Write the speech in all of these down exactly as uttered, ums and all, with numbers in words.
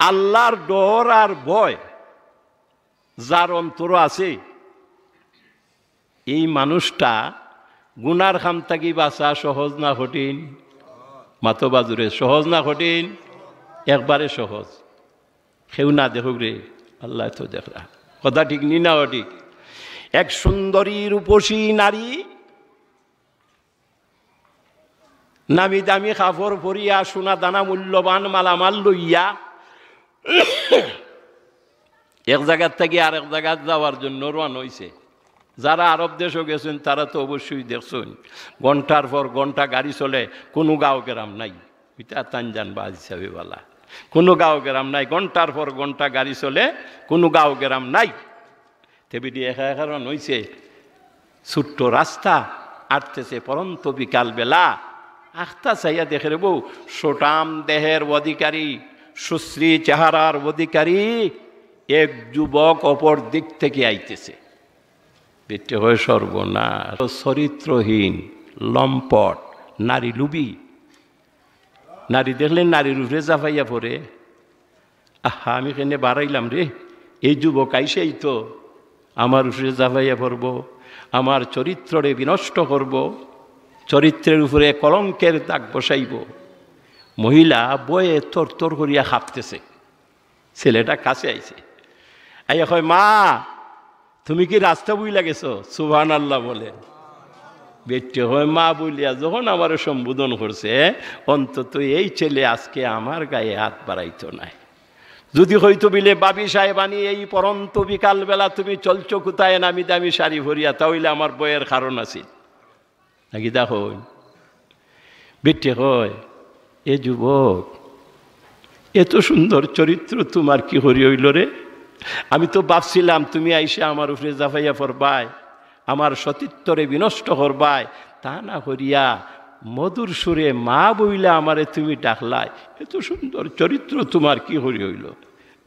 আল্লাহর ডর আর ভয় যার অন্তরো আছে, এই মানুষটা গুনার কাম থাকি বাঁচা সহজ না কঠিন? মাতো বা জুরে, সহজ না কঠিন? একবারে সহজ। কেউ না দেখুক রে, আল্লায় তো দেখরা। কথা ঠিক নি না অঠিক? এক সুন্দরী রূপসী নারী নামি দামি কাপড় পরিয়া, সোনা দানা মূল্যবান মালামাল লইয়া, এক জাগাত থাকি আরেক জাগাত যাওয়ার জন্য রওয়ানা অইছে। যারা আরব দেশো গেছইন, তারা তো অবশ্যই দেখছইন, ঘন্টার পর ঘন্টা গাড়ি চলে, কুনু গাঁও গেরাম নাই। ইটা তাইন জানবা হিসাবে বালা। কুনু গাঁও গেরাম নাই, ঘন্টার পর ঘন্টা গাড়ি চলে, কুনু গাঁও গেরাম নাই। তে বেটি একা একা রওয়ানা অইছে, ছোট্ট রাস্তা, আটতেছে পরন্ত বিকাল বেলা। আখতা চাইয়া দেখের বউ, সুঠাম দেহের অধিকারী, সুশ্রী চেহারার অধিকারী এক যুবক অপর দিক থাকি আইতেছে। বেটি কয়, "সর্বনাশ, চরিত্রহীন, লম্পট, নারী লুভী।" নারী দেখলে নারীর উপরে ঝাঁপাইয়া পড়ে। আহা, আমি কেনে বাড়াইলাম রে, এই যুবক আইসেই তো আমার উপরে ঝাঁপাইয়া পড়ব, আমার চরিত্ররে বিনষ্ট করব, চরিত্রের উপরে কলঙ্কের দাগ বসাইব। মহিলা ভয়ে তরতর করিয়া কাঁপতেছে। ছেলেটা কাছে আইছে, আইয়া কয়, "মা, তুমি কি রাস্তা ভুইলা গেছো?" সুবহানাল্লাহ বলে। বেটি কয়, "মা বলিয়া যখন আমারে সম্বোধন করছে, অন্তত এই ছেলে আজকে আমার গায়ে হাত বাড়াইতো নায়। যদি কইতো বিলে, 'ভাবি সাহেবানি, এই পরন্ত বিকাল বেলা তুমি চলছো কোথায় নামি দামি শাড়ি পরিয়া?' তা অইলে আমার ভয়ের কারণ আছিল।" নাকি দেখো, বেটি কয়, "এ যুবক, এত সুন্দর চরিত্র তুমার কি করি অইলো রে? আমি তো ভাবছিলাম তুমি আইসা আমার উপরে ঝাঁপাইয়া পড়বায়, আমার সতীত্বরে বিনষ্ট করবায়, তা না করিয়া মধুর সুরে মা বইলা আমারে তুমি ডাকলায়, এত সুন্দর চরিত্র তুমার কি করি অইলো?"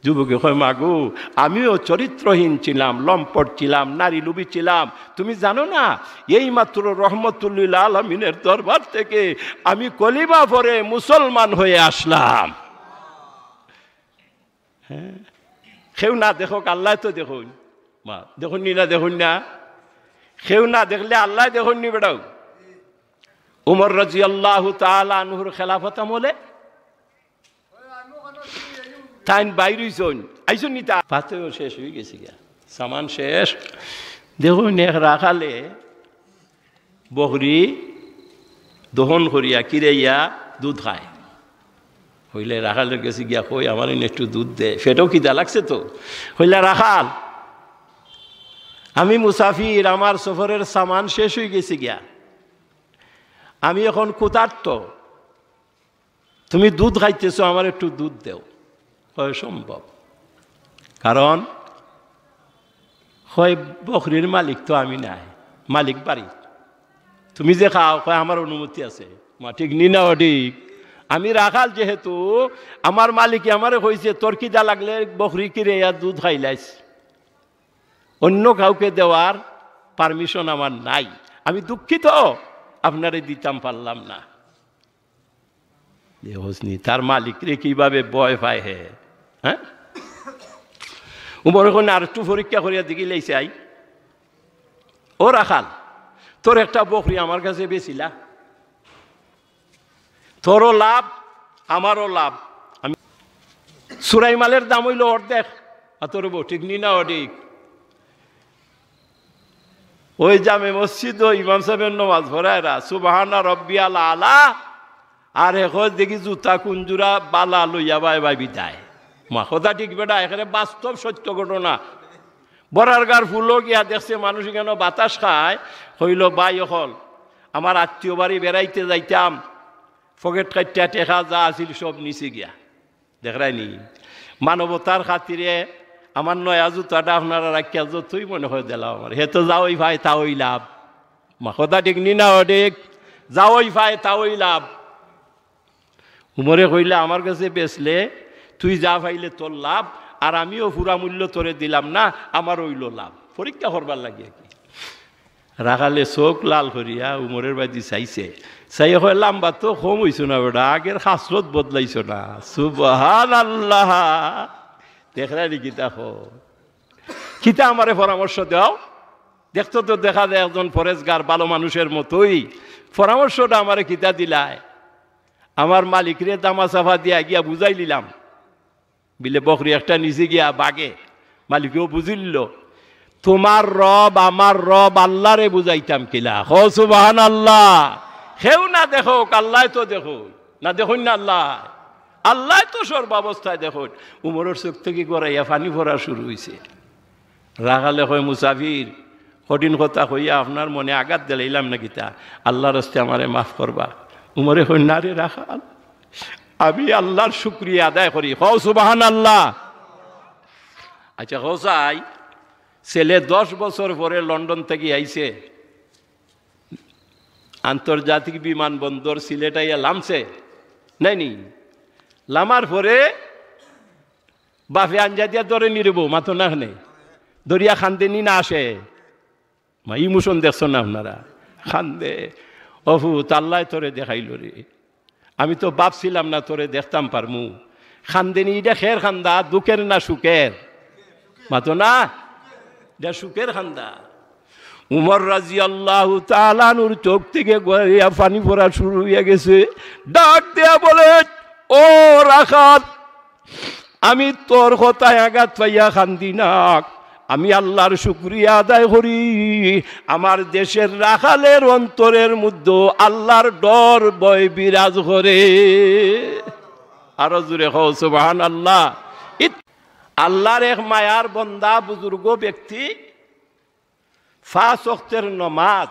যুবকে কয়, "মাগো, আমিও চরিত্রহীন ছিলাম, লম্পট ছিলাম, নারী লোভী ছিলাম। তুমি জানো না, এইমাত্র রহমতুল্লিল আলামিনের দরবার থেকে আমি কলিমা পড়ে মুসলমান হয়ে আসলাম।" হ্যাঁ, কেউ না দেখুক, আল্লায় তো দেখইন। মা, দেখইন নি না, দেখইন না? কেউ না দেখলে আল্লায় দেখইন নি বেটাও? উমর রাদিয়াল্লাহু তাআলা আনহুর খেলাফত আমলে তাইন বাইর অইছইন, আইছইন নি তা? পাতেও শেষ অইগেছে গিয়া, সামান শেষ। দেখইন, এক রাখালে বকরি দহন করিয়া, কিরাইয়া দুধ খায়। কইলে রাখালর গেছে গিয়া কয়, "আমারে ইনো একটু দুধ দে, পেটো খিদা লাগছে তো।" কইলা, "রাখাল, আমি মুসাফির, আমার সফরের সামান শেষ অইগেছে গিয়া, আমি এখন ক্ষুধার্ত, তুমি দুধ খাইতেছো, আমারে একটু দুধ দেও।" কয়, "সম্ভব।" কারণ কয়, "বকরির মালিক তো আমি নায়, মালিক বাড়ি। তুমি যে খাও," কয়, "আমার অনুমতি আছে।" মা, ঠিক নি না অঠিক? আমি রাখাল যেহেতু, আমার মালিকে আমারে কইছে, "তোর খিদা লাগলে বকরি কিরাইয়া দুধ খাইলাইস, অন্য কাউকে দেওয়ার পারমিশন আমার নাই। আমি দুঃখিত, আপনারে দিতাম পারলাম না।" দেখছনি, তার মালিকরে কিভাবে ভয় পায় হে, হ্যাঁ? উমরে কইন, "আর একটু পরীক্ষা করিয়া দেখিলাই চাই। ও রাখাল, তোর একটা বকরি আমার কাছে বেচিলা, তোরও লাভ, আমারও লাভ।" আমি চুরাই মালের দাম অইলো অর্ধেক, আর তোর বউ, ঠিক নি না অঠিক? ওই জামে মসজিদো ইমাম সাহেবের নমাজ পড়ায়রা, "সুবহানা রব্বিয়াল আলা", আর এখন দেখি জুতা কুঞ্জুরা বালা লইয়া বায় বায় বিদায়। মা, কথা ঠিক বেটা, এখানে বাস্তব সত্য ঘটনা। বরারগার ফুলো গিয়া দেখছে মানুষ কেন বাতাস খায়, কইলো, "ভাই অকল, আমার আত্মীয় বাড়ি বেড়াইতে যাইতাম, পকেট কাটিয়া টেকা যা আছিল সব নিছে গিয়া।" দেখরায়নি, মানবতার খাতিরে আমার নয়া জুতাটা আপনারা রাখিয়া যতই মনে হয় দিলাও আমার। হে তো যাওই পায় তাওই লাভ। মা, কথা ঠিক নি না অঠিক? যাওই পায় তাওই লাভ। উমরে কইলা, "আমার কাছে বেচলে তুই যা পাইলে তোর লাভ, আর আমিও পুরা মূল্য তোরে দিলাম না, আমার অইলো লাভ।" পরীক্ষা করবার লাগি আর কি। রাখালে চোখ লাল করিয়া উমরের বায়দি চাইছে। চাইয়া কয়, "লাম্বা তো কম অইছো না বেটা, আগের খাসলত বদলাইছো না।" সুবহানাল্লাহ। দেখরায়নি কিতা কয়? কিতা আমারে পরামর্শ দেও? দেখতে তো দেখা যায় একজন পরেজগার ভালা মানুষের মতোই। পরামর্শটা আমারে কিতা দিলায়? আমার মালিকরে দামা চাপা দিয়া গিয়া বুঝাইলিলাম। বিলে বকরি একটা নিচে গিয়া বাগে, মালিকেও বুঝিলিলো, "তুমার রব, আমার রব, আল্লারে বুঝাইতাম কিলা?" কও সুবহানাল্লাহ। কেউ না দেখউক, আল্লায় তো দেখইন। না দেখইন না আল্লায়? আল্লায় তো সর্বাবস্থায় দেখইন। উমরর চউখ থাকি গড়াইয়া পানি পড়া শুরু অইছে। রাখালে কয়, "মুসাফির, কঠিন কথা কইয়া আপনার মনে আঘাত দিলাইলাম না কিতা? আল্লার ওয়াস্তে আমারে মাফ করবা।" উমরে কয়, "না রে রাখাল, আমি আল্লার শুকরিয়া আদায় করি।" কও সুবহানাল্লাহ। আচ্ছা, কও চাই, ছেলে দশ বছর পরে লন্ডন থাকি আইছে, আন্তর্জাতিক বিমানবন্দর সিলেট আইয়া লামছে, নায়নি? লামার পরে বাপে আঞ্জা দিয়া ধরেনি রে বউ, মাতো না কেনে? ধরিয়া কান্দেনি না আসে? মা, emotion দেখছো না আপনারা? কান্দে, "ও পুত, আল্লায় তোরে দেখাইলো রে, আমি তো ভাবছিলাম না তোরে দেখতাম পারমু।" কান্দেনি, ইটা কের কান্দা, দুঃখের না সুখের? মাতো না, ইটা সুখের কান্দা। উমর রাদিয়াল্লাহু তাআলা আনহুর চউখ থাকি গড়াইয়া পানি পড়া শুরু অইয়া গেছে। ডাক দিয়া বলে, "ও রাখাল, আমি তোর কথায় আঘাত পাইয়া কান্দি না, আমি আল্লার শুকরিয়া আদায় করি। আমার দেশের রাখালের অন্তরের মধ্যে আল্লার ডর ভয় বিরাজ করে।" আরো জোরে কও সুবহানাল্লাহ। ইত-, আল্লার এক মায়ার বন্দা, বুজুর্গ ব্যক্তি, পাঁচ ওয়াক্তের নমাজ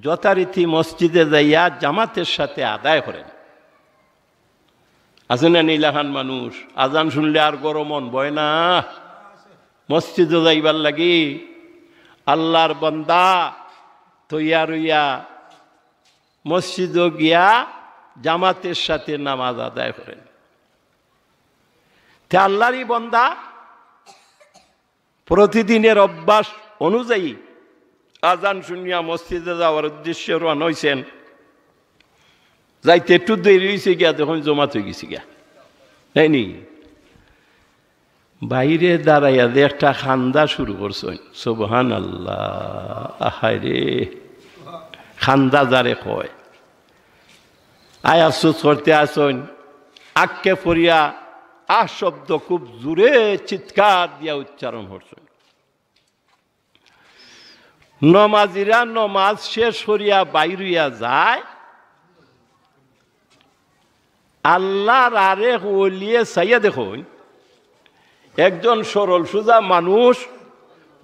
যথারীতি মসজিদে যাইয়া জামাতের সাথে আদায় করেন। আছে না নি ইলাখান মানুষ, আজান শুনলে আর ঘরো মন বয় না, মসজিদো যাইবার লাগি আল্লার বন্দা তৈয়ার অইয়া মসজিদো গিয়া জামাতের সাথে নামাজ আদায় করেন। তে আল্লারই বন্দা প্রতিদিনের অভ্যাস অনুযায়ী আজান শুনিয়া মসজিদে যাওয়ার উদ্দেশ্যে রওনা অইছেন। যাইতে একটু দেরি অইছে গিয়া, দেখইন জমাত অইগেছে গিয়া, তাই নি? বাইরে দাঁড়াইয়া যে একটা কান্দা শুরু করছইন, সুবহানাল্লাহ, আহারে, কান্দা যারে কয়। আয় আফসোস করতে আছইন, আক্কে পড়িয়া আহ শব্দ খুব জোরে চিৎকার দিয়া উচ্চারণ করছইন। নমাজিরা নমাজ শেষ করিয়া বাইর অইয়া যায়, আল্লার আরেক ওলিয়ে চাইয়া দেখইন, একজন সরল সুজা মানুষ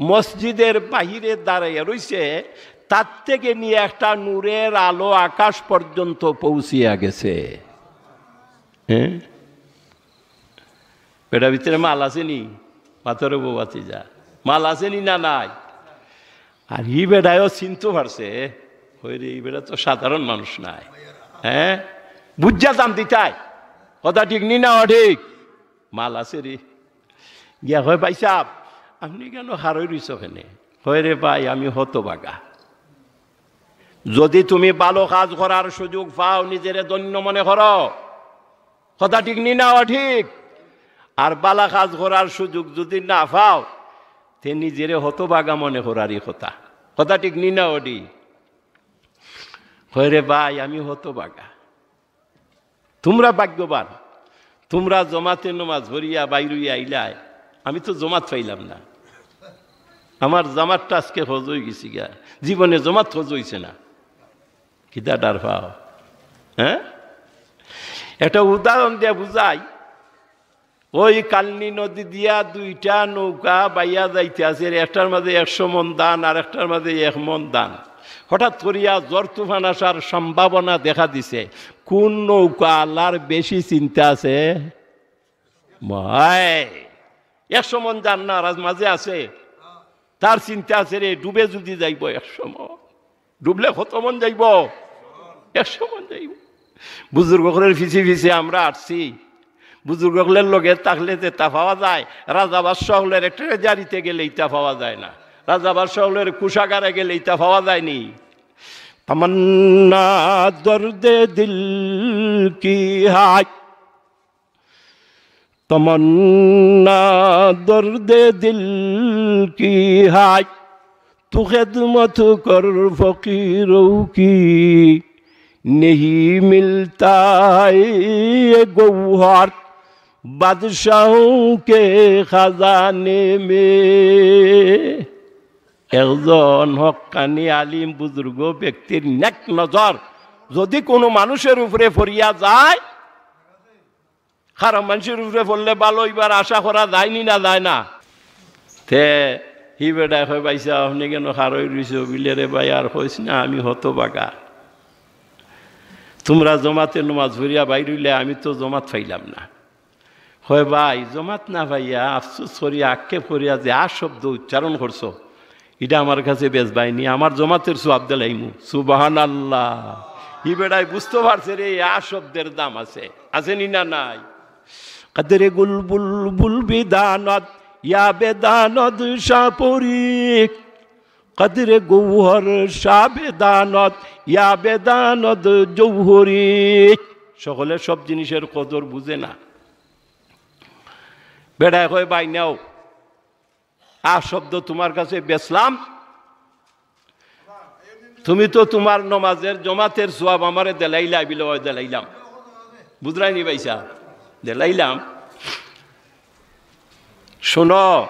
মসজিদের বাহিরে দাঁড়াইয়া রইছে, তার থাকি নিয়া একটা নূরের আলো আকাশ পর্যন্ত পৌঁছিয়া গেছে। হ্যাঁ, বেটার ভিতরে মাল আছে নি? মাতো রে বউ, বাতি যা, মাল আছে নি না নাই? আর ই বেটায়ও চিনতো পারছে, ওই রে, ই বেটা তো সাধারণ মানুষ নায়। হ্যাঁ, বুঝা দাম দিতায়, কথা ঠিক নি না অঠিক? মাল আছে রে। গিয়া কয়, "ভাইসাব, আপনে কেনে খাড়া অই রইছো কেনে?" কয়, "রে ভাই, আমি হতভাগা। যদি তুমি ভালা কাজ করার সুযোগ পাও, নিজরে ধন্য মনে করো।" কথা ঠিক নি না অঠিক? আর ভালা কাজ করার সুযোগ যদি না পাও, তে নিজরে হতভাগা মনে করারই কথা। কথা ঠিক নি না অঠিক? কয়, "রে ভাই, আমি হতভাগা।" তুমরা ভাগ্যবান, তুমরা জমাতে নমাজ পড়িয়া বাইর অইয়া আইলায়, আমি তো জমাত পাইলাম না। আমার জামাতটা আজকে হজ অইগেছে গিয়া, জীবনে জমাত হজ অইছে না। কিতা ডার পাও? হ্যাঁ, একটা উদাহরণ দিয়া বুঝাই। ওই কালনি নদী দিয়া দুইটা নৌকা বাইয়া যাইতে আছে, একটার মাঝে একশো মণ ধান আর একটার মাঝে এক মণ ধান। হঠাৎ করিয়া ঝড় তুফান আসার সম্ভাবনা দেখা দিছে। কোন নৌকা আলার বেশি চিন্তা আছে? ভাই, একশো মণ ধান না আর মাঝে আছে, তার চিন্তা আছে রে, ডুবে যদি যাইব একশো মণ। ডুবলে কত মণ যাইব? একশো মণ যাইব। বুজুর্গ অকলর পিছে পিছে আমরা আটছি। বুজুর্গ অকলর লগে থাকলে যেটা পাওয়া যায়, রাজা বাদশাহ অকলর ট্রেজারিতে গেলে ইটা পাওয়া যায় না। রাজা বাদশাহ অকলর কোষাগারে গেলে ইতা পাওয়া যায়নি। تمنا درد دل کی ہے، تمنا درد دل کی ہے، تو خدمت کر فقیروں کی، نہیں ملتا یہ گوہر بادشاہوں کے خزانے میں۔ একজন হক্কানি আলিম বুজুর্গ ব্যক্তির নেক নজর যদি কোনো মানুষের উপরে পড়িয়া যায়, খারাপ মানুষের উপরে পড়লে ভালো অইবার আশা করা যায়নি না যায় না? তে হি বেটায় কয়, "ভাইসাব, আপনে কেনে খাড়া অই রইছো?" বিলে, "রে ভাই, আর কইস না, আমি হতভাগা। তুমরা জমাতে নমাজ পড়িয়া বাইর অইলে আমি তো জমাত পাইলাম না।" কয়, "ভাই, জমাত না পাইয়া আফসোস করিয়া, আক্ষেপ করিয়া যে আ শব্দ উচ্চারণ করছো, ইটা আমার কাছে বেচবায়নি, আমার জমাতের সওয়াব দিলাইমু।" সুবহানাল্লাহ। হি বেটায় বুঝতো পারছে রে, আ শব্দের দাম আছে, আছে নি না নাই? قدر گل بلبل بداند یا بداند شاپوری، قدر گوهر شا بداند یا بداند جوهری। সকলে সব জিনিসের কদর বুঝে না। বেটায় কয়, "ভাই নেও, আ শব্দ তুমার কাছে বেচলাম, তুমি তো তুমার নমাজের জমাতের সওয়াব আমারে দিলাইলা।" বিলে, "অয় দিলাইলাম।" বুঝরায়নি ভাইসাব? দিলাইলাম। শোনো,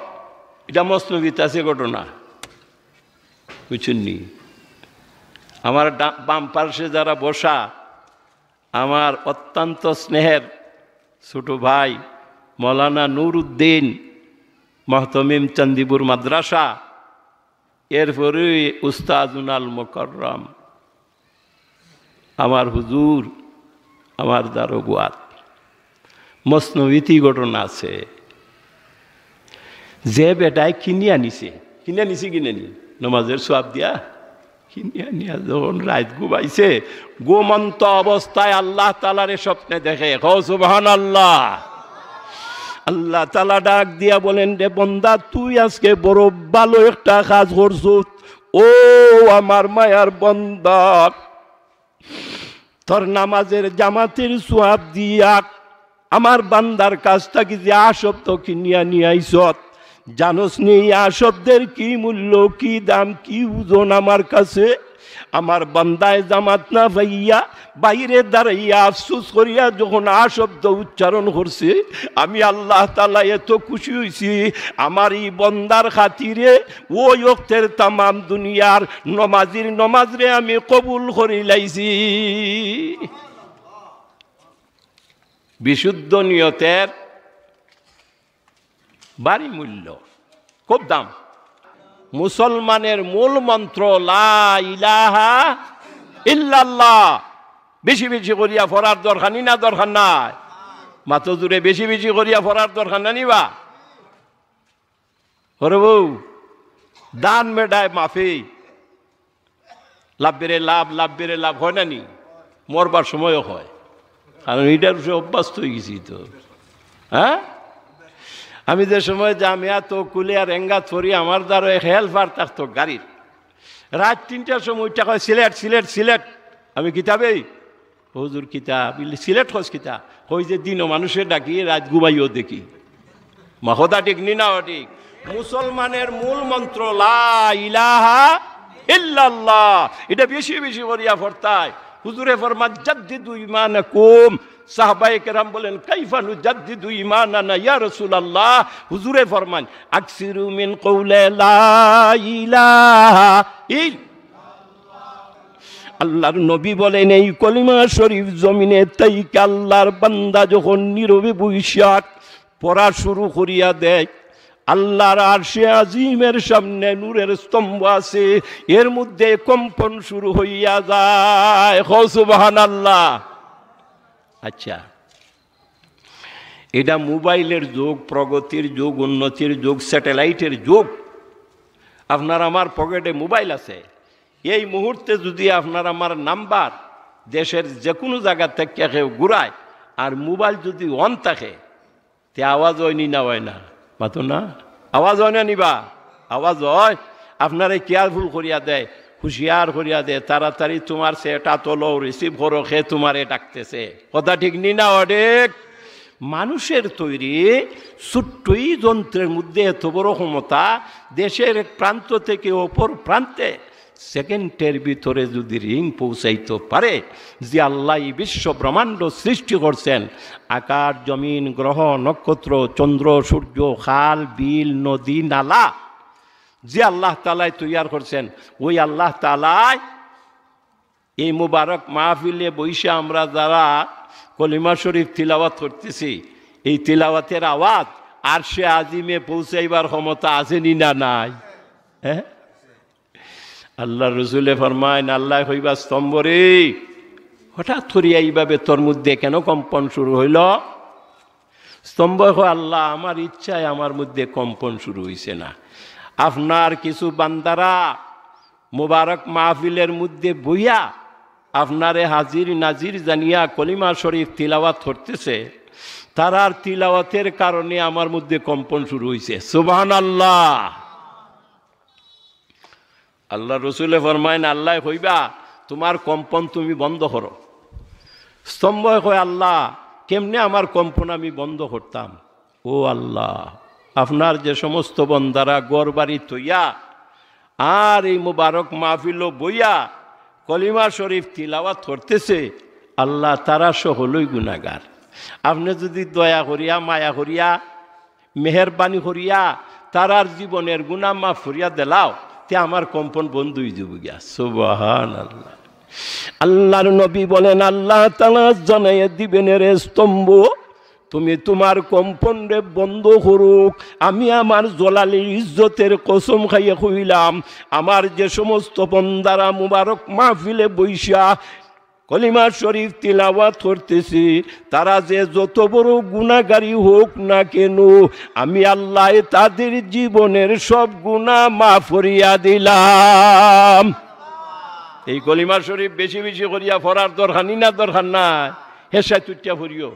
ইটা মসনবীত আছে ঘটনা, বুঝছইন নি? আমার ডা-, বাম পার্শ্বে যারা বসা, আমার অত্যন্ত স্নেহের ছোট ভাই মৌলানা নুরুদ্দিন, মুহতামিম চান্দিপুর মাদ্রাসা, এরপরে উস্তাজুনাল মুকাররম, আমার হুজুর, আমার দারোগাত। মসনবীত ই ঘটনা আছে। যে বেটায় কিনিয়া নিছে, কিনিয়া নিছে, কিনে নি, নমাজের সওয়াব দিয়া, কিনিয়া নিয়া যখন রাইত ঘুমাইছে, ঘুমন্ত অবস্থায় আল্লাহ তাআলারে স্বপ্নে দেখে। কও সুবহানাল্লাহ। আল্লাহ তাআলা ডাক দিয়া বলেন, "রে বন্দা, তুই আজকে বড় ভালো একটা কাজ করছস। ও আমার মায়ার বন্দা, তোর নামাজের জামাতের সওয়াব দিয়া আমার বান্দার কাছ থাকি যে আ শব্দ কিনিয়া নিয়া আইছত, জানোস নি আ শব্দের কি মূল্য, কি দাম, কি ওজন আমার কাছে?" আমার বান্দায় জামাত না পাইয়া বাইরে দাঁড়াইয়া আফসোস করিয়া যখন আ শব্দ উচ্চারণ করছে, আমি আল্লাহ তাআলা এত খুশি অইছি, আমার ই বন্দার খাতিরে ওই ওয়াক্তের তামাম দুনিয়ার নমাজির নমাজরে আমি কবুল করি লাইছি। বিশুদ্ধ নিয়তের ভারি মূল্য, খুব দাম। মুসলমানের মূল মন্ত্র লা ইলাহা ইল্লাল্লাহ। বেশি বেশি করিয়া পড়ার দরকার নি না দরকার নাই? মাতো জুরে বেশি বেশি করিয়া পড়ার দরকার না নি বা? ওরে বউ, দান মেডায় মাফে। লাভেরে লাভ, লাভেরে লাভ, হয় না নি? মরবার সময়ও হয়, কারণ ইটার উপরে অভ্যস্ত অই গেছি তো। হ্যাঁ, আমি যে সময় জামিয়া তো কুলিয়া রেঙ্গাত পড়ি, আমার দ্বারা এক হেল্পার থাকতো গাড়ির, রাইত তিনটার সময় উঠা কয়, "সিলেট, সিলেট, সিলেট।" আমি, "কিতা বে?" "হুজুর কিতা?" বিলে, "সিলেট কস কিতা?" কই যে, "দিনো মানুষরে ডাকি, রাইত ঘুমাইও দেখি।" মা, কথা ঠিক নি না ঠিক? মুসলমানের মূল মন্ত্র লা ইলাহা ইল্লাল্লাহ, ইটা বেশি বেশি করিয়া পড়তায়। হুজুরে ফরমান, "জাদ্দিদু ঈমানাকুম।" সাহাবায়ে কেরাম বলেন, "কাইফা নুজাদ্দিদু ঈমানানা ইয়া রাসূলুল্লাহ?" হুজুরে ফরমান, "আকসিরু মিন কওলি লা ইলাহা ইল-" আল্লাহর নবী বলেন, এই কলিমা শরীফ জমিনে তাইকে আল্লাহর বান্দা যখন নীরবে বৈশাখ পড়া শুরু করিয়া দেয়, আল্লাহর আরশে আজিমের সামনে নূরের স্তম্ভ আছে, এর মধ্যে কম্পন শুরু হইয়া যায়। কও সুবহানাল্লাহ। আচ্ছা, এটা মোবাইলের যুগ, প্রগতির যুগ, উন্নতির যুগ, স্যাটেলাইটের যুগ। আপনার আমার পকেটে মোবাইল আছে। এই মুহূর্তে যদি আপনার আমার নাম্বার দেশের যে কোনো জায়গা থেকে কেউ ঘুরায় আর মোবাইল যদি অন থাকে, তে আওয়াজ অয়নি না অয় না? মাতো না? আওয়াজ অয় না নি বা? আওয়াজ অয়। আপনারে কেয়ারফুল করিয়া দেয়, হুঁশিয়ার করিয়া দেয়, "তাড়াতাড়ি তুমার সেটটা তুলো, রিসিভ করো, কে তুমারে ডাকতেছে।" কথা ঠিক নি না অডিক? মানুষের তৈরি ছোট্ট ই যন্ত্রের মধ্যে এত বড় ক্ষমতা, দেশের এক প্রান্ত থেকে অপর প্রান্তে সেকেন্ডের ভিতরে যদি রিং পৌঁছাইতে পারে, যে আল্লাহ এই বিশ্ব ব্রহ্মাণ্ড সৃষ্টি করছেন, আকাশ, জমিন, গ্রহ, নক্ষত্র, চন্দ্র, সূর্য, খাল, বিল, নদী, নালা, যে আল্লাহ তাআলায় তৈয়ার করছেন, ওই আল্লাহ তাআলায় এই মুবারক মাহফিলে বইসা আমরা যারা কলিমা শরীফ তিলাওয়াত করতেছি, এই তিলাওয়াতের আওয়াজ আরশে আজিমে পৌঁছাইবার ক্ষমতা আছে নি না নাই? হ্যাঁ? আল্লাহর রসুলে ফরমাইন, আল্লায় কইবা, "স্তম্ভ রে, হঠাৎ করিয়া এইভাবে তোর মধ্যে কেন কম্পন শুরু হইল?" স্তম্ভয় কয়, "আল্লাহ, আমার ইচ্ছায় আমার মধ্যে কম্পন শুরু হইছে না। আপনার কিছু বান্দারা মুবারক মাহফিলের মধ্যে বইয়া আপনারে হাজির নাজির জানিয়া কলিমা শরীফ তিলাওয়াত করতেছে, তারার তিলাওয়াতের কারণে আমার মধ্যে কম্পন শুরু হইছে।" সুবহানাল্লাহ। আল্লাহর রসুলে ফরমাইন, আল্লায় কইবা, "তুমার কম্পন তুমি বন্ধ করো।" স্তম্ভয় কয়, "আল্লাহ, কেমনে আমার কম্পন আমি বন্ধ করতাম?" ও আল্লাহ, আপনার যে সমস্ত বন্দারা ঘর বাড়ি থইয়া আর এই মুবারক মাহফিলো বইয়া কলিমা শরীফ তিলাওয়াত করতেছে, আল্লাহ, তারা সকলেই গুনাগার। আপনে যদি দয়া করিয়া, মায়া করিয়া, মেহেরবানি করিয়া তারার জীবনের গুনা মাফ করিয়া দিলাও, তে আমার কম্পন বন্ধ হয়ে যাবো গিয়া। সুবহানাল্লাহ। আল্লাহর নবী বলেন, আল্লাহ তাআলা জানাইয়া দিবেন, "রে স্তম্ভ, তুমি তুমার কম্পনরে বন্ধ করুক। আমি আমার জলালি ইজ্জতের কসম খাইয়া কইলাম, আমার যে সমস্ত বন্দারা মুবারক মাহফিলে বইসা কলিমা শরীফ তিলাওয়াত করতেছি, তারা যে যত বড় গুনাগারি হোক না কেন, আমি আল্লায় তাদের জীবনের সব গুনা মাফ করিয়া দিলাম।" এই কলিমা শরীফ বেশি বেশি করিয়া পড়ার দরকার নি না, দরকার নাই? হেশায় তুটিয়া পড়িও,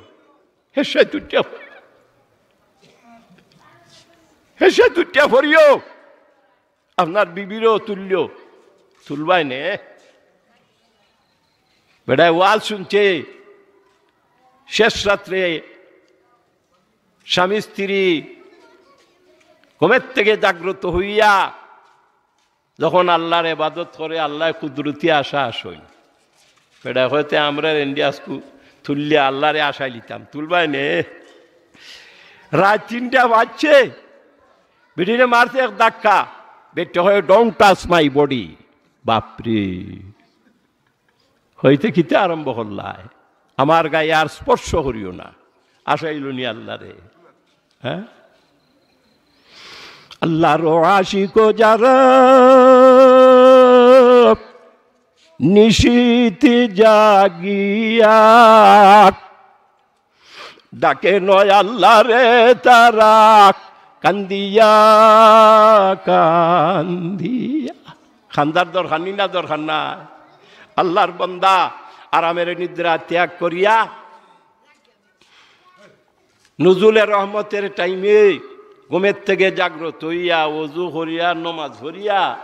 হেশায় তুটিয়া পড়িও, হেশায় তুটিয়া পড়িও। আপনার বিবিরও তুললেও তুলবায় নে। বেটায় ওয়াজ শুনছে, শেষ রাত্রে স্বামী স্ত্রী ঘুমের থেকে জাগ্রত হইয়া যখন আল্লাহর ইবাদত করে, আল্লায় কুদরতি আশা আসইন। বেটায় কয়, "তে আমরা রেন্ডি আজকু তুললে আল্লাহরে আশায় লিতাম, তুলবায় নে।" রাত তিনটা বাজছে, বেটিরে মারছে এক ধাক্কা, বেটি কয়, "Don't touch my body।" বাপরে, হইতে কিতা আরম্ভ করলায়, "আমার গায়ে আর স্পর্শ করিও না।" আশাইল নি আল্লাহরে? হ্যাঁ, আল্লাহর আশিক যারা নিশিতে জাগিয়া ডাকে নয় আল্লাহরে তারা কান্দিয়া কান্দিয়া। কান্দার দরকার নি না, দরকার না? আল্লাহর বন্দা আরামের নিদ্রা ত্যাগ করিয়া নুজুলে রহমতের টাইমে ঘুমের থেকে জাগ্রত হইয়া, অজু করিয়া, নমাজ পড়িয়া,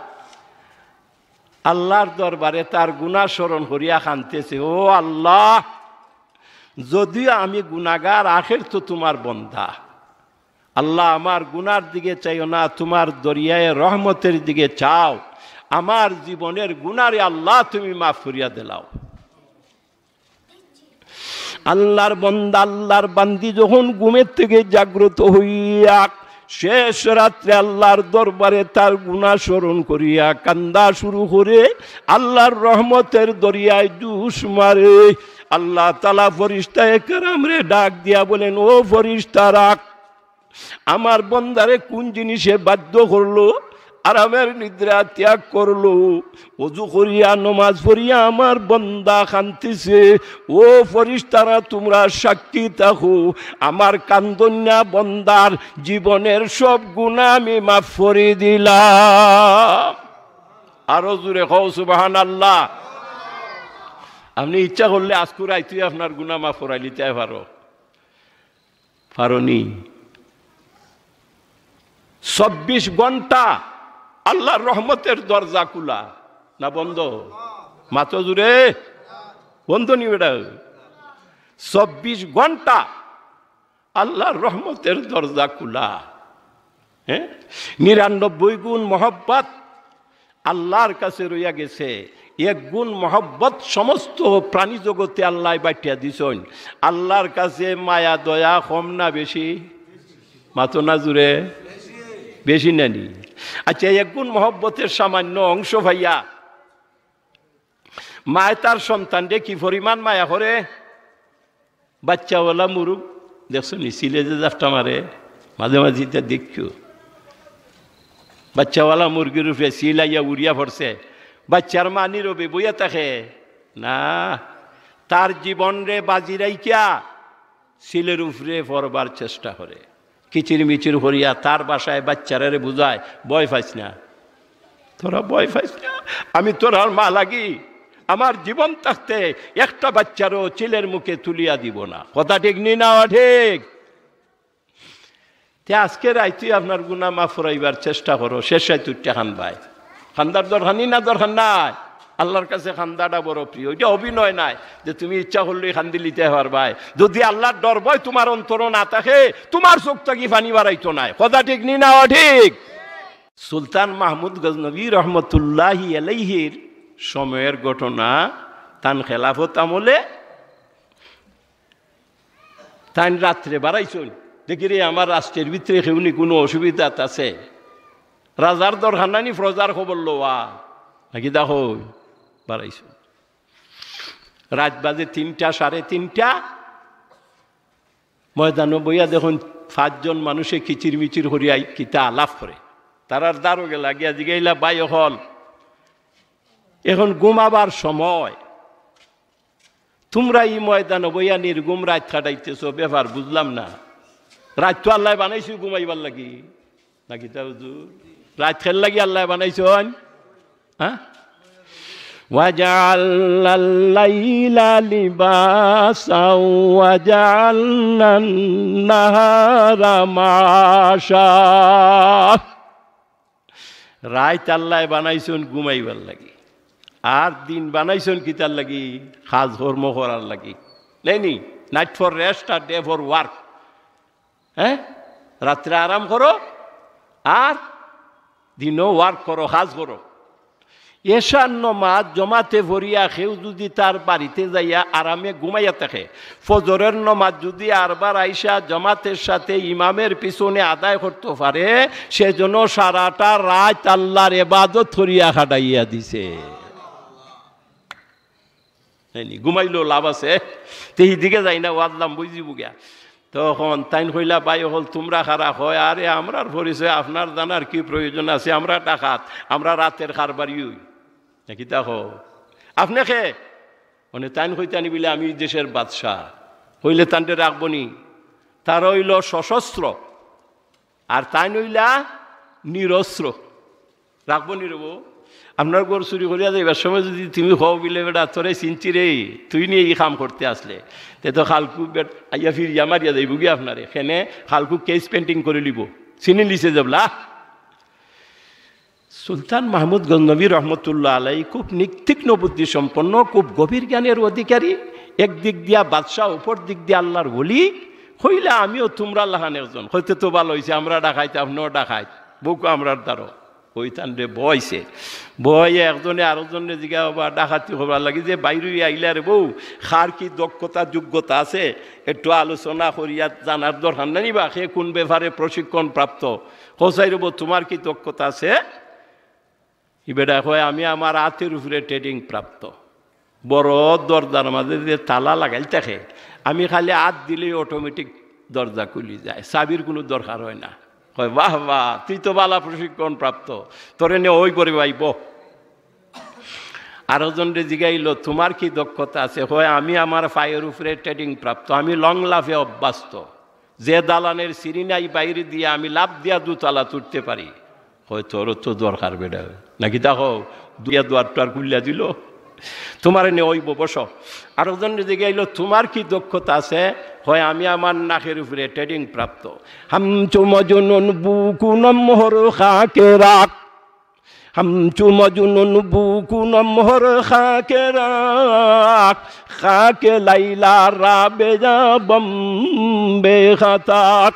আল্লাহর দরবারে তার গুনাহ স্মরণ করিয়া কানতেছে, "ও আল্লাহ, যদিও আমি গুনাগার, আখের তো তুমার বন্দা। আল্লাহ, আমার গুনার দিকে চাইও না, তুমার দরিয়ায়ে রহমতের দিকে চাও। আমার জীবনের গুনারে আল্লাহ তুমি মাফ করিয়া দিলাও।" আল্লাহর বন্দা, আল্লাহর বান্দি যখন ঘুমের থেকে জাগ্রত হইয়া শেষ রাত্রে আল্লাহর দরবারে তার গুনাহ স্মরণ করিয়া কান্দা শুরু করে, আল্লাহর রহমতের দরিয়ায় জোশ মারে। আল্লাহ তাআলা ফিরিস্তায়ে কেরামরে ডাক দিয়া বলেন, "ও ফিরিস্তারা, আমার বন্দারে কোন জিনিসে বাধ্য করলো? আরামের নিদ্রা ত্যাগ করলো, অজু করিয়া নমাজ পড়িয়া আমার বন্দা কান্দিছে। ও ফিরিস্তারা, তুমরা সাক্ষী থাকো, আমার কান্দন্না বন্দার জীবনের সব গুনাহ আমি মাফ করি দিলাম।" আরো জোরে কও, সুবহানাল্লাহ। আপনে ইচ্ছা করলে আজকু রাইতেউ আপনার গুনাহ মাফ করাইলিতায় পারো। পারো নি? চব্বিশ ঘন্টা আল্লাহর রহমতের দরজা খোলা না বন্ধ? মাতো জুরে বন্ধ নি বেটা? চব্বিশ ঘন্টা আল্লাহর রহমতের দরজা খোলা। হ্যাঁ, নিরানব্বই গুণ মহব্বত আল্লাহর কাছে রইয়া গেছে, এক গুণ মহব্বত সমস্ত প্রাণী জগতে আল্লাহ বাটিয়া দিছইন। আল্লাহর কাছে মায়া দয়া কম না বেশি? মাতো না জুরে, বেশি না নি? আচ্ছা, এক গুণ মহব্বতের সামান্য অংশ পাইয়া মায় তার সন্তানরে কি পরিমাণ মায়া করে? বাচ্চাওয়ালা মুরগ দেখছো নি, চিলে যে জাপটা মারে, মাঝে মাঝে ইতা দেখছো। বাচ্চাওয়ালা মুরগির উপরে চিল আইয়া উড়িয়া পড়ছে, বাচ্চার মা নীরবে বইয়া থাকে না, তার জীবনরে বাজি রাখিয়া চিলের উপরে পড়বার চেষ্টা করে। কিচিরমিচির করিয়া তার ভাষায় বাচ্চারারে বুঝায়, "ভয় পাইস না, তোরা ভয় পাইস না, আমি তোরার মা লাগি, আমার জীবন থাকতে একটা বাচ্চারও চিলের মুখে তুলিয়া দিব না।" কথা ঠিক নি না ঠিক? তে আজকে রাইতে আপনার গুনা মাফ করাইবার চেষ্টা করো, শেষ রাইত উঠিয়া কান্দবায়। কান্দার দরকার নি না দরকার নাই? আল্লাহর কাছে কান্দাটা বড় প্রিয়, এটা অভিনয় নায় যে তুমি ইচ্ছা করলেই কান্দিলিতে পারবায়। যদি আল্লাহর ডর ভয় তোমার অন্তরো না থাকে, তোমার চোখ থাকি পানি বারাইতো নায়। কথা ঠিক নি না ঠিক? সুলতান মাহমুদ গজনবী রহমতুল্লাহি আলাইহির সময়ের ঘটনা, তান খেলাফত আমলে তাইন রাত্রে বারাইছইন, দেখি রে, আমার রাষ্ট্রের ভিতরে কেউ নি কোনো অসুবিধাত আছে, রাজার দরকার নাই নি, প্রজার খবর লওয়া, নাকি দেখো বারাইছইন। রাত বাজে তিনটা, সাড়ে তিনটা, ময়দানো বইয়া দেখইন পাঁচজন মানুষে কিচিরমিচির করিয়া কিতা আলাপ করে। তারার দ্বারো গেলা গিয়া জিগাইলা, "ভাই অকল, এখন ঘুমাবার সময়, তোমরা ই ময়দানো বইয়া নির্ঘুম রাত কাটাইতেছো, ব্যাপার বুঝলাম না। রাত তো আল্লায় বানাইছইন ঘুমাইবার লাগি, নাকি তা হুজুর? রাত কের লাগি আল্লায় বানাইছইন?" হ্যাঁ? وجعلنا الليل لباسا وجعلنا النهار معاشا। রাইত আল্লায় বানাইছইন ঘুমাইবার লাগি, আর দিন বানাইছইন কিতার লাগি? কাজ কর্ম করার লাগি। নেই নি? Night for rest R day for work। হ্যাঁ, রাত্রে আরাম করো আর দিনও work করো, কাজ করো। এশার নমাজ জমাতে পড়িয়া কেউ যদি তার বাড়িতে যাইয়া আরামে ঘুমাইয়া থাকে, ফজরের নমাজ যদি আরবার আইসা জমাতের সাথে ইমামের পিছনে আদায় করতে পারে, সেজন্য সারাটা রাত আল্লাহর ইবাদত করিয়া কাটাইয়া দিছে। তাই নি? ঘুমাইলেও লাভ আছে। তে হিদিকে যাই না, ওয়াজলাম বুঝিব গিয়া। তখন তাইন কইলা, "ভাই অকল, তোমরা কারা?" কয়, "আরে, আমরার পরিচয় আপনার জানার কি প্রয়োজন আছে? আমরা ডাকাত, আমরা রাতের কারবারি অই।" নাকি দেখো, "আপনে কে?" মানে তাইন কইতা নি বলে, "আমি ই দেশের বাদশা।" কইলে তানরে রাখবো নি? তারা অইল সশস্ত্র, আর তাইন অইলা নিরস্ত্র। রাখবো নি রে বউ? আপনার ঘর চুরি করিয়া যাইবার সময় যদি তুমি কও বিলে, "বেটা, তোরে চিনছি রে, তুই নি ই কাম করতে আসলে," তে তো কালকু বেট আইয়া ফিরিয়া মারিয়া যাইব গি আপনারে। কেনে কালকু case pending করে লিব, চিনি লিছে যাবলা। সুলতান মাহমুদ গজনবী রহমতুল্লাহ আলাই খুব নিক-, তীক্ষ্ণ বুদ্ধি সম্পন্ন, খুব গভীর জ্ঞানের অধিকারী, একদিক দিয়া বাদশাহ, অপর দিক দিয়া আল্লাহর ওলি। কইলা, "আমিও তোমরা লাখান একজন।" কইতে তো ভালো অইছে, "আমরা ডাকাইত, আপনেও ডাকাইত, বউকো আমরার দ্বারো।" ওই তানরে বইছে, বইয়া একজনে আরোজনরে জিগা, "বাবা, ডাকাতি করবার লাগি যে বাইরে আইলা রে বউ, কার কি দক্ষতা যোগ্যতা আছে, একটু আলোচনা করিয়া জানার দরকার নাই বা কে কোন ব্যাপারে প্রশিক্ষণ প্রাপ্ত?" "কও চাই রে বউ, তোমার কি দক্ষতা আছে?" ই বেটা কয়, "আমি আমার আতের উপরে training প্রাপ্ত।" বড় দরজার মাঝে যে তালা লাগাইল থাকে, আমি খালি আত দিলেই automatic দরজা খুলি যায়, চাবির কোনো দরকার হয় না। কয়, "বাহ বাহ, তুই তো বালা প্রশিক্ষণ প্রাপ্ত, তোরে নে ওই করে ভাইব।" আরোজনরে জিগাইল, "তোমার কি দক্ষতা আছে?" কয়, "আমি আমার পায়ের উপরে training প্রাপ্ত, আমি লং লাফে অভ্যস্ত।" যে দালানের সিঁড়ি নাই, বাইরে দিয়া আমি লাফ দিয়া দুতলা তুলতে পারি। কয়, "তোরও তো দরকার বেটা, নাকি দেখো, দুইয়া দুয়ার টুয়ার খুলিয়া দিল, তোমার এনে ওই বসো।" আরোজনরে জিগাইল, "তোমার কি দক্ষতা আছে?" কয়, "আমি আমার নাকের উপরে training প্রাপ্ত।" হামচো মজনুন বুকুনম হর খাকে রাখ। همچو مجنون بوکنم هر خاک را، خاک لیلا را بجا بمب خطا।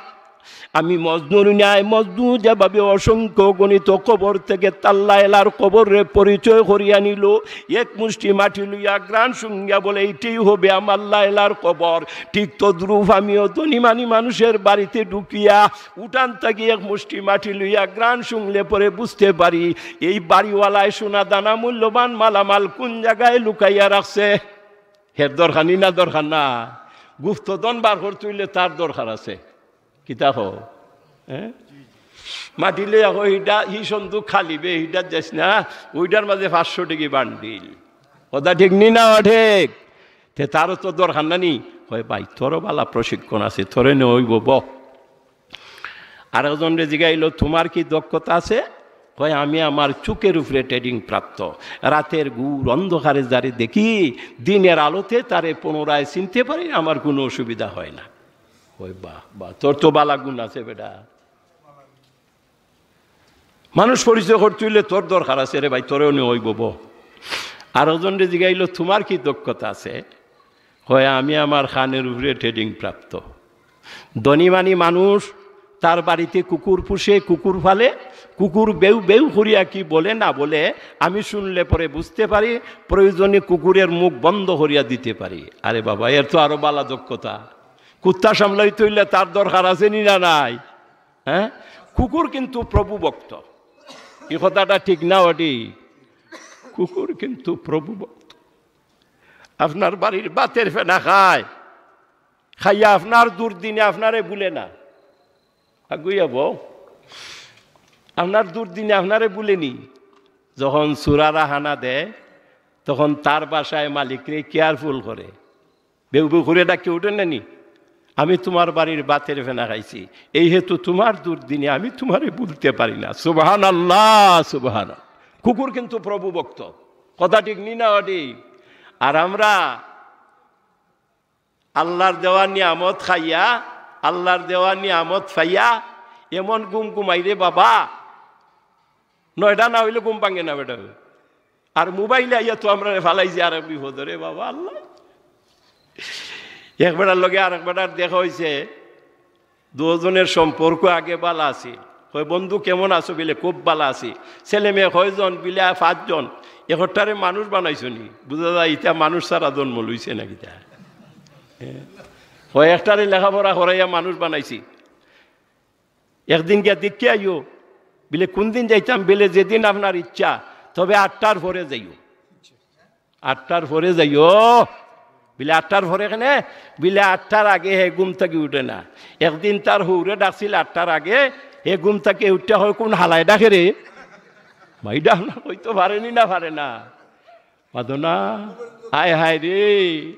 আমি মজনুর ন্যায় মজনু যেভাবে অসংখ্য গণিত কবর থেকে তার লায়লার কবররে পরিচয় করিয়া নিল, এক মুষ্টি মাটি লইয়া ঘ্রাণ শুঙ্গিয়া বলে, "এইটাই হবে আমার লায়লার কবর।" ঠিক তদ্রূপ আমিও ধনীমানী মানুষের বাড়িতে ঢুকিয়া উঠান থাকি এক মুষ্টি মাটি লইয়া ঘ্রাণ শুংলে পরে বুঝতে পারি, এই বাড়িওয়ালায় সোনা দানা মূল্যবান মালামাল কোন জায়গায় লুকাইয়া রাখছে। হের দরকার নি না দরকার না? গুপ্তধন বার করতে অইলে তার দরকার আছে। কিতা কও? হ্যাঁ? মাটি লইয়া কয়, "হিটা, হি সন্দুক খালি বে, হিটাত যাইস না, ওইটার মাঝে পাঁচশো টেকি বান্ডিল।" কথা ঠিক নি না ঠিক? তে তারও তো দরকার না নি? কয়, "ভাই, তোরও বালা প্রশিক্ষণ আছে, তোরে নে অইব, ব।" আরেকজনরে জিগাইল, "তোমার কি দক্ষতা আছে?" কয়, "আমি আমার চোখের উপরে ট্রেনিং প্রাপ্ত। রাতের ঘোর অন্ধকারে যারে দেখি, দিনের আলোতে তারে পুনরায় চিনতে পারি, আমার কোনো অসুবিধা হয় না।" কয়, "বাহ, বাহ, তোর তো বালা গুণ আছে বেটা।" মানুষ পরিচয় করতে অইলে তোর দরকার আছে রে ভাই, তোরেও নে অইব, ব। আরেকজনরে জিগাইল, "তোমার কি দক্ষতা আছে?" কয়, "আমি আমার কানের উপরে ট্রেনিং প্রাপ্ত।" ধনীমানী মানুষ তার বাড়িতে কুকুর পুষে, কুকুর পালে, কুকুর বেউ বেউ করিয়া কি বলে না বলে আমি শুনলে পরে বুঝতে পারি, প্রয়োজনে কুকুরের মুখ বন্ধ করিয়া দিতে পারি। আরে বাবা, এর তো আরো বালা দক্ষতা। কুত্তা সামলাইতে অইলে তার দরকার আছে নি না নাই? হ্যাঁ, কুকুর কিন্তু প্রভু ভক্ত। এই কথাটা ঠিক না ওটি? কুকুর কিন্তু প্রভু ভক্ত। আপনার বাড়ির ভাতের ফেনা খায়, খাইয়া আপনার দুর্দিনে আপনারে ভুলে না। আগুইয়া বউ, আপনার দুর্দিনে আপনারে ভুলে নি। যখন চুরারা হানা দেয়, তখন তার বাসায় মালিকরে কেয়ারফুল করে। বেউ বেউ করে ডাকি উঠে না নি, "আমি তোমার বাড়ির ভাতের ফেনা খাইছি, এই হেতু তোমার দুর্দিনে আমি তোমারে ভুলতে পারি না।" সুবহানাল্লাহ, সুবহানাল্লাহ। কুকুর কিন্তু প্রভু ভক্ত। কথা ঠিক নি না ওটি? আর আমরা আল্লাহর দেওয়া নিয়ামত খাইয়া, আল্লাহর দেওয়া নিয়ামত পাইয়া এমন ঘুম ঘুমাই রে বাবা, নয়টা না অইলে ঘুম ভাঙে না বেটা। আর মোবাইলে আইয়া তো আমরারে ফালাইছে আরো বিপদো রে বাবা আল্লাহ। এক বেটার লগে আরেক বেটার দেখা অইছে, দুইজনের সম্পর্ক আগে বালা আছিল। কয়, "বন্ধু কেমন আছো?" বিলে, "খুব বালা আছি।" ছেলে মেয়ে কয়জন? বিলে, "পাঁচজন।" একটারে মানুষ বানাইছো নি? বুঝা যায় ইটা মানুষ ছাড়া জন্ম লইছে না কিতা? হ্যাঁ। কয়, "একটারে লেখাপড়া করাইয়া মানুষ বানাইছি।" একদিন গিয়া দেখিয়া আইও। বিলে, "কোন দিন যাইতাম?" বিলে, "যেদিন আপনার ইচ্ছা, তবে আটটার পরে যাইও।" আটটার পরে যাইও। বিলে, "আটটার পরে কেনে?" বিলে, "আটটার আগে হে ঘুম থাকি উঠে না।" একদিন তার হৌরে ডাকছিল আটটার আগে, হে ঘুম থাকি উঠতে হয়, "কোন হালায় ডাকে রে?" মাই ডাক না, কইতো পারে নি না পারে না। মাতো না। হায় হায় রে,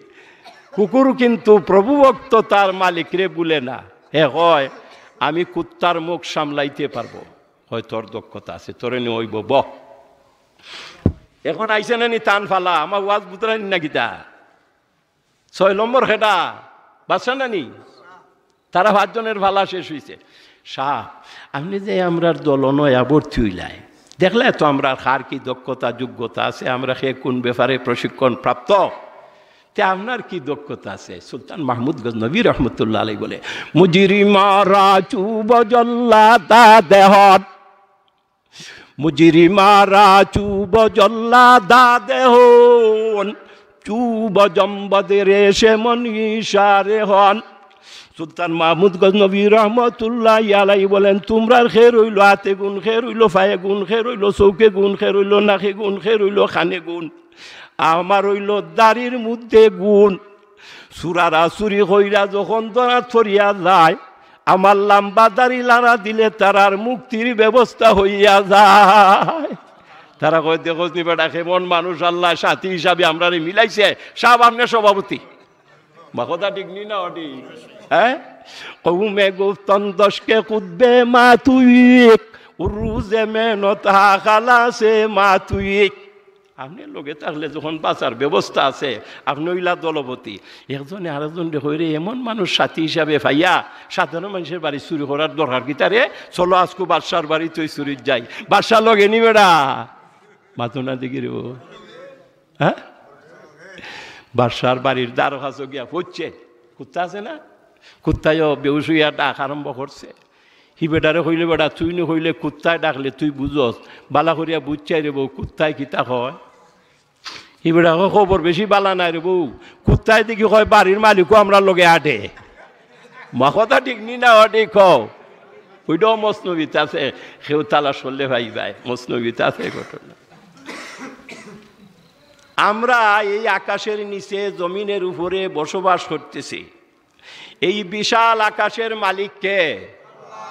কুকুর কিন্তু প্রভুভক্ত, তার মালিকরে ভুলে না। হে কয়, "আমি কুত্তার মুখ সামলাইতে পারবো।" কয়, "তোর দক্ষতা আছে, তোরে নে অইব, ব।" এখন আইছে না নি তান ফালা, আমার ওয়াজ বুঝরা নি না কিতা? ছয় নম্বর খেটা, বাদশা না নি? তারা পাঁচজনের ফালা শেষ হইছে। "সাব, আপনে যে আমরার দলো নয়া ভর্তি অইলায়, দেখলায় তো আমরার কার কি দক্ষতা, যোগ্যতা আছে, আমরা কে কোন ব্যাপারে প্রশিক্ষণ প্রাপ্ত, তে আপনার কি দক্ষতা আছে?" সুলতান মাহমুদ গজনবী রহমতুল্লাহ আলাইহি বলে, "মুজরিমারা চুব জল্লাদা দেহন, মুজরিমারা চুব জল্লাদা দেহন, চুব জম্বদে রেশে মন ইশারে হন।" সুলতান মাহমুদ গজনবী রহমতুল্লাহ আলাইহি বলেন, "তোমরার খের অইলো আতে গুণ, খের অইলো ফায়ে গুণ, খের অইলো চউখে গুণ, খের অইলো নাকে গুণ, খের অইলো কানে গুণ, আমার অইলো দাড়ির মধ্যে গুণ।" চুরারা চুরি কইরা যখন ধরা পড়িয়া যায়, আমার লাম্বা দাড়ি লাড়া দিলে তারার মুক্তির ব্যবস্থা হইয়া যায়। তারা কয়, "দেখোস নি বেটা, কেমন মানুষ, আল্লায় সাথী হিসাবে আমরারে মিলাইছে, সাব আপনে সভাপতি।" বা কথা ঠিক নি না ওটি? হ্যাঁ, কৌমে গুফতন দশকে কুতবে মা তুই, উরুজে মেহনত হাকালাসে মা তুই। আপনে লগে থাকলে যখন বাঁচার ব্যবস্থা আছে, আপনে অইলা দলপতি। একজনে আরেকজনরে কয়, "রে, এমন মানুষ সাথী হিসাবে পাইয়া সাধারণ মানুষের বাড়ি চুরি করার দরকার কিতা রে? চলো আজকু বাদশার বাড়িত চুরিত যাই।" বাদশা লগে নি বেটা? মাতো না দেখি রে বউ। হ্যাঁ? বাদশার বাড়ির দ্বারো কাছে গিয়া পড়ছে। কুত্তা আছে না? কুত্তায়ও বেহুশ অইয়া ডাক আরম্ভ করছে। হি বেটারে কইলে, "বেটা, তুই নি কইলে কুত্তায় ডাকলে তুই বুঝস, বালা করিয়া বুঝ চাই রে বউ, কুত্তায় কিতা কয়?" হি বেটা কয়, "খবর বেশি বালা নায় রে বউ, কুত্তায় দেখি কয় বাড়ির মালিকও আমরার লগে আটে।" মা কথা ঠিক নি না, ঠিক কও। ওইটাও মসনবিত আছে, কেউ তালাশ করলে পাইবায়, মসনবিত আছে ঘটনা। আমরা এই আকাশের নিচে, জমিনের উপরে বসবাস করতেছি। এই বিশাল আকাশের মালিক কে?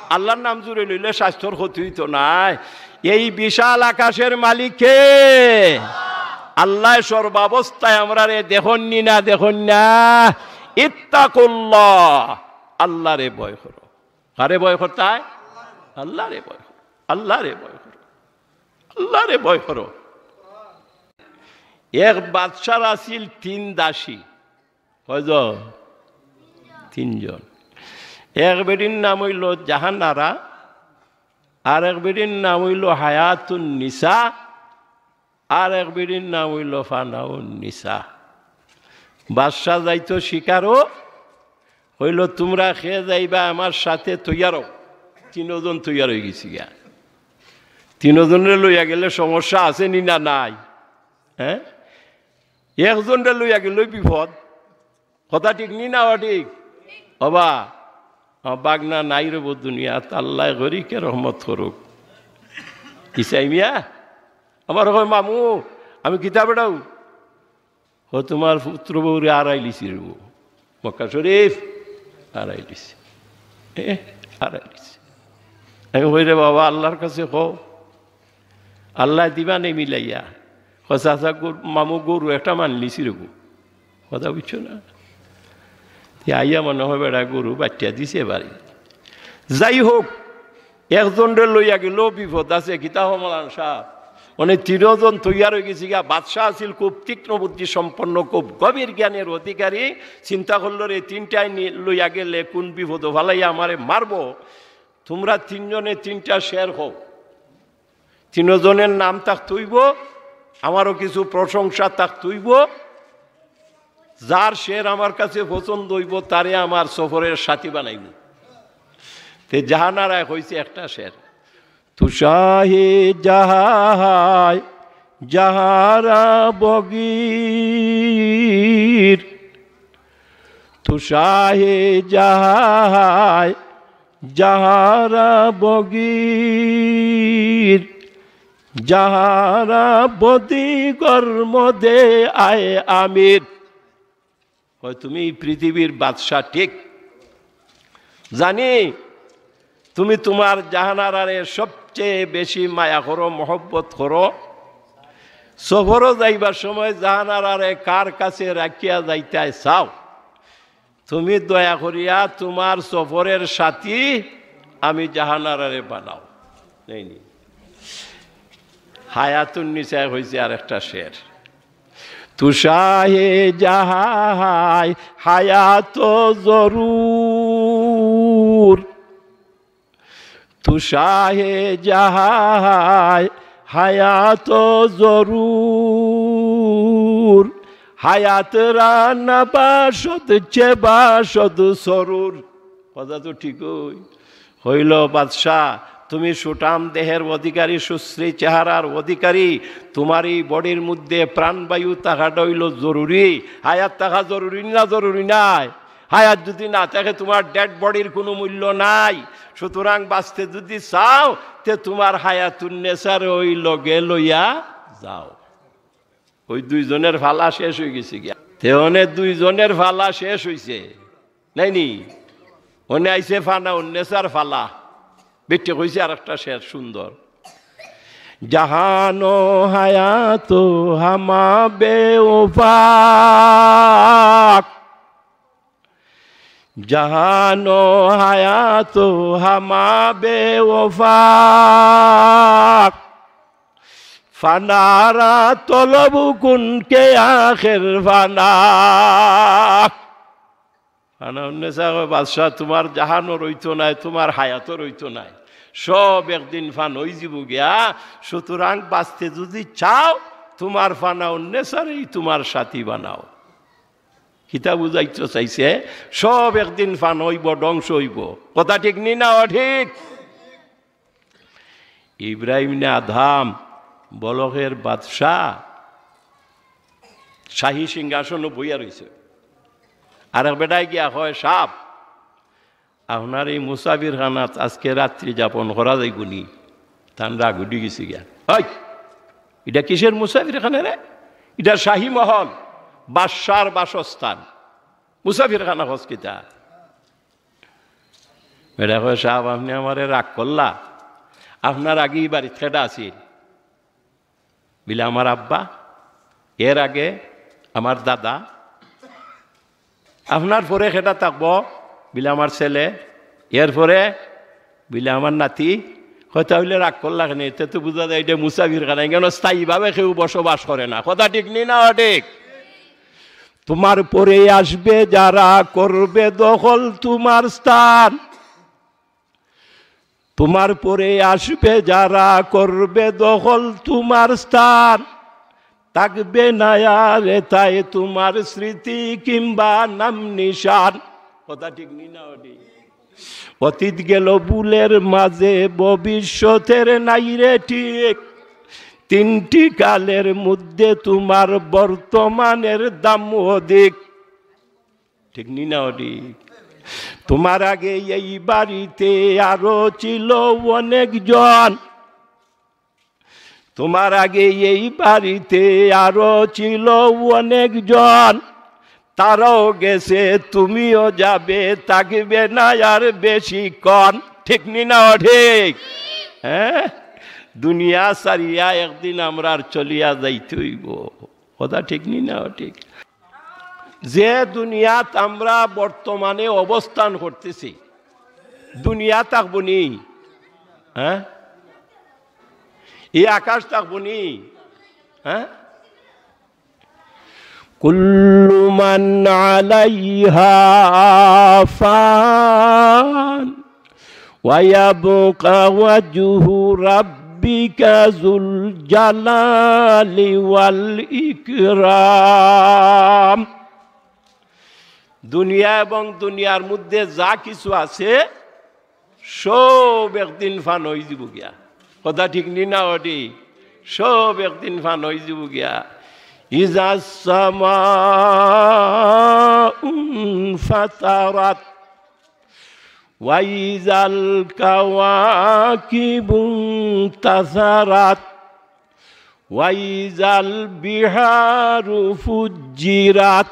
আল্লাহর নাম জুড়ে লইলে স্বাস্থ্যর ক্ষতি অইতো নায়। এই বিশাল আকাশের মালিক কে? আল্লায় সর্বাবস্থায় আমরারে দেখইন নি না, দেখইন না? ইত্তাকুল্লাহ, আল্লাহরে ভয় করো। কারে ভয় করতায়? আল্লাহরে ভয় করো, আল্লাহরে ভয় করো, আল্লাহরে ভয় করো। এক বাদশার আছিল তিন দাসী। কয়জন? তিনজন। এক বেটির নাম অইলো জাহানারা, আর এক বেটির নাম অইলো হায়াতুন নিসা, আর এক বেটির নাম অইলো ফানাউন নিসা। বাদশা যাইতো শিকারো, কইলো, "তুমরা কে যাইবা আমার সাথে, তৈয়ার অও।" তিনোজন তৈয়ার অইগেছিগিয়া। তিনোজনরে লইয়া গেলে সমস্যা আছে নি না নাই? হ্যাঁ, একজনরে লইয়া গেলেউ বিপদ। কথা ঠিক নি না অ ঠিক? ওবা, আমার বাগনা নাই রে বউ দুনিয়াত, আল্লায় গরিকে রহমত করুক। ইসাই মিয়া আমার কয়, "মামু, আমি কিতা বেটাও?" "ও তুমার পুত্র বউরে আড়াই লিছি রে বউ, মক্কা শরীফ আড়াই লিছি।" এ, আড়াই লিছি। আমি কই, "রে বাবা, আল্লাহর কাছে কও, আল্লায় দিবা নে মিলাইয়া।" কয়, "চাচা, গরু, মামু, গরু একটা মানলিছি রে বউ।" কথা বুঝছো না? তে আইয়া মনে হয় বেটা গরু বাটিয়া দিছে বাড়ি। যাই হোক, একজনরে লইয়া গেলেউ বিপদ আছে, কিতা অয় মৌলানা সাব? মানে তিনোজন তৈয়ার অইগেছিগিয়া, বাদশা আছিল খুব তীক্ষ্ণ বুদ্ধি সম্পন্ন, খুব গভীর জ্ঞানের অধিকারী। চিন্তা করলো, "রে, তিনটায় নি-, লইয়া গেলে কুন বিপদো ফালাইয়া আমারে মারবো। তুমরা তিনজনে তিনটা শের কও।" তিনোজনের নাম থাকতে অইবো, আমারও কিছু প্রশংসা থাকতে অইবো। যার শের আমার কাছে পছন্দ অইবো, তারে আমার সফরের সাথী বানাইমু। তে জাহানারায় কইছে একটা শের, "তু শাহে জাহায় জাহারা বগির, তু শাহে জাহায় জাহারা বগির, জাহারা বদিগর মদে আয় আমির।" কয়, "তুমি এই পৃথিবীর বাদশা ঠিক, জানি তুমি তুমার জাহানারারে সবচেয়ে বেশি মায়া করো, মহব্বত করো। সফরো যাইবার সময় জাহানারারে কার কাছে রাখিয়া যাইতায় চাও?" তুমি দয়া করিয়া তুমার সফরের সাথী আমি জাহানারারে বানাও। নেই নি? হায়াতুন নিসায় কইছে আরেকটা শের, "তু শাহে জাহায় হায়াত জরুর, তু শাহে জাহায় হায়াত জরুর, হায়াত রানা বাসদ চে বাসদ সরুর।" কথা তো ঠিকই। কইল, "বাদশা, তুমি সুঠাম দেহের অধিকারী, সুশ্রী চেহারার অধিকারী, তুমার এই বডির মধ্যে প্রাণবায়ু থাকাটা অইল জরুরি। হায়াত থাকা জরুরি না জরুরি নায়? হায়াত যদি না থাকে, তুমার ডেড বডির কুনু মূল্য নাই। সুতরাং বাঁচতে যদি চাও, তে তুমার হায়াতুন নেসারে ওই লগে লইয়া যাও।" ওই দুইজনের ফালা শেষ অইগেছিগিয়া। তে অনে দুইজনের ফালা শেষ অইছে, নায় নি? অনে আইছে ফানাউন নেসার ফালা। বেটি কইছে আরেকটা শের সুন্দর, "জাহানো হায়াতো হামা বেওফাক, জাহানো হায়াতো হামা বেওফাক, پناہ را طلب کن کہ آخر فنا۔ ফানাউন্নেছা কয়, "বাদশা, তুমার জাহানও রইতো নায়, তুমার হায়াতও রইতো নায়, সব একদিন ফান অইযিবো গিয়া। সুতরাং বাঁচতে যুদি চাও, তুমার ফানাউন্নেছারেই তুমার সাথী বানাও।" কিতা বুঝাইতো চাইছে? সব একদিন ফান অইবো, ধ্বংস অইবো। কথা ঠিক নি না অঠিক? ইব্রাহিম ইবনে আদহাম, বলখের বাদশা, শাহী সিংহাসনো বইয়া রইছে। আরেক বেটায় গিয়া কয়, "সাব, আপনার এই মুসাফিরখানাত আজকে রাত্রি যাপন করা যাইবো নি?" তান রাগ উঠি গেছে গিয়া। "ওই, ইটা কিসের মুসাফিরখানা রে? ইটা শাহী মহল, বাদশার বাসস্থান। মুসাফিরখানা কস কিতা?" বেটায় কয়, "সাব, আপনে আমারে রাগ করলা? আপনার আগে ই বাড়িত কেডা আছিল?" বিলে, "আমার আব্বা, এর আগে আমার দাদা।" "আপনার পরে কেডা থাকবো?" বিলে, "আমার ছেলে।" "এর পরে?" বিলে, "আমার নাতি।" "কথা অইলে রাগ করলা কেনে? এতে তো বুঝা যায় ইটা মুসাফিরখানা, ইখানো স্থায়ীভাবে কেউ বসবাস করে না।" কথা ঠিক নি না অঠিক? তোমার পরে আসবে যারা, করবে দখল তোমার স্থান। তোমার পরে আসবে যারা, করবে দখল তোমার স্থান। থাকবে না আর এথায় তোমার স্মৃতি কিংবা নাম নিশান। কথা ঠিক নি না অঠিক? অতীত গেল ভুলের মাঝে, ভবিষ্যতের নাই রে ঠিক। তিনটি কালের মধ্যে তোমার বর্তমানের দাম অধিক। ঠিক নি না অঠিক? তোমার আগে এই বাড়িতে আরো ছিল অনেকজন, তোমার আগে এই বাড়িতে আরো ছিল অনেকজন, তারাও গেছে, তুমিও যাবে, থাকবে না আর বেশিক্ষণ। ঠিক নি না অঠিক? হ্যাঁ, দুনিয়া ছাড়িয়া একদিন আমরার চলিয়া যাইতে অইবো। কথা ঠিক নি না অঠিক? যে দুনিয়াত আমরা বর্তমানে অবস্থান করতেছি, দুনিয়া থাকবো নি? হ্যাঁ, এই আকাশ থাকবো নি? হ্যাঁ, كل من عليها فان ويبقى وجه ربك ذو الجلال والإكرام। দুনিয়া এবং দুনিয়ার মধ্যে যা কিছু আছে, সব একদিন ফান অইযিবো গিয়া। কথা ঠিক নি না অঠিক? সব একদিন ফান অইযিবো গিয়া। إذا السماء انفطرت وإذا الكواكب انتثرت وإذا البحار فجرت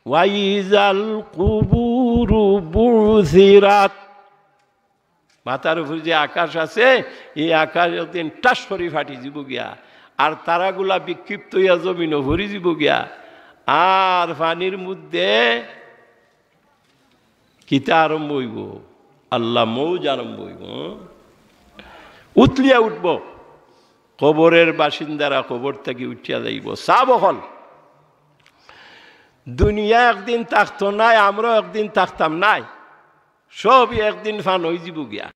وإذا القبور بعثرت। মাথার উপরে যে আকাশ আছে, এই আকাশ একদিন টাস করি ফাটি যিবো গিয়া, আর তারাগুলা বিক্ষিপ্ত অইয়া জমিনো পড়ি যিবো গিয়া, আর পানির মধ্যে কিতা আরম্ভ অইবো? আল্লাহ মৌজ আরম্ভ অইবো, উতলিয়া উঠবো। কবরের বাসিন্দারা কবর থাকি উঠিয়া যাইবো। সাব অকল, দুনিয়া একদিন থাকতো নায়, আমরাও একদিন থাকতাম নায়, সবই একদিন ফান অইযিবো গিয়া।